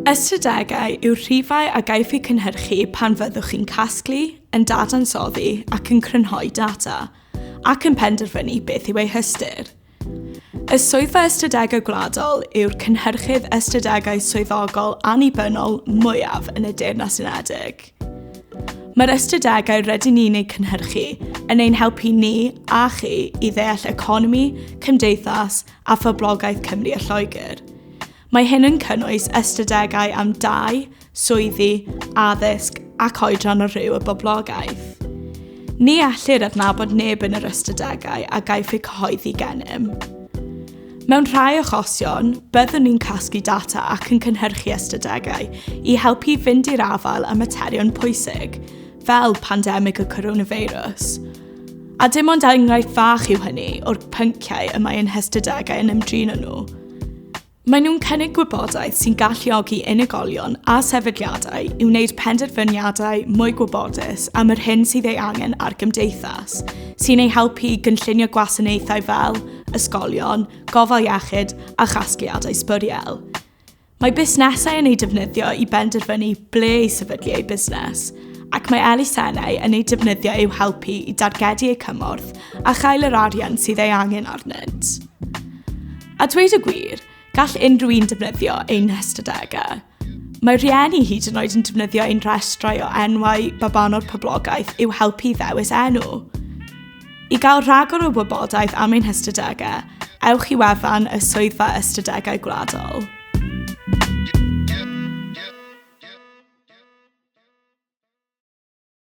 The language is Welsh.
Ystadegau yw'r rhifau a gaiff eu cynhyrchu pan fyddwch chi'n casglu, yn dadansoddi ac yn crynhoi data, ac yn penderfynu beth yw eu hystyr. Y Swyddfa Ystadegau Gwladol yw'r cynhyrchydd ystadegau swyddogol annibynnol mwyaf yn y Deyrnas Unedig. Mae'r ystadegau rydyn ni'n eu cynhyrchu yn ein helpu ni a chi i ddeall economi, cymdeithas a phoblogaeth Cymru a Lloegr. Mae hyn yn cynnwys ystadegau am dai, swyddi, addysg ac oedran a rhyw y boblogaeth. Ni ellir adnabod neb yn yr ystadegau a gaiff eu cyhoeddi gennym. Mewn rhai achosion, byddwn ni'n casglu data ac yn cynhyrchu ystadegau i helpu i fynd i'r afael â materion pwysig, fel pandemig y coronafeirws. A dim ond enghraifft fach yw hynny o'r pynciau y mae ein hystadegau yn ymdrin â nhw. Maen nhw'n cynnig gwybodaeth sy'n galluogi unigolion a sefydliadau i wneud penderfyniadau mwy gwybodus am yr hyn sydd ei angen ar gymdeithas, sy'n eu helpu i gynllunio gwasanaethau fel ysgolion, gofal iechyd a chasgliadau sbwriel. Mae busnesau yn eu defnyddio i benderfynu ble i sefydlu eu busnes, ac mae elusennau yn eu defnyddio i'w helpu i dargedu eu cymorth a chael yr arian sydd ei angen arnynt. A dweud y gwir, gall unrhyw un defnyddio ein hystadegau. Mae rhieni hyd yn oed yn defnyddio ein rhestrau o enwau babanod poblogaeth i'w helpu i ddewis enw. I gael rhagor o wybodaeth am ein hystadegau, ewch i wefan y Swyddfa Ystadegau Gwladol.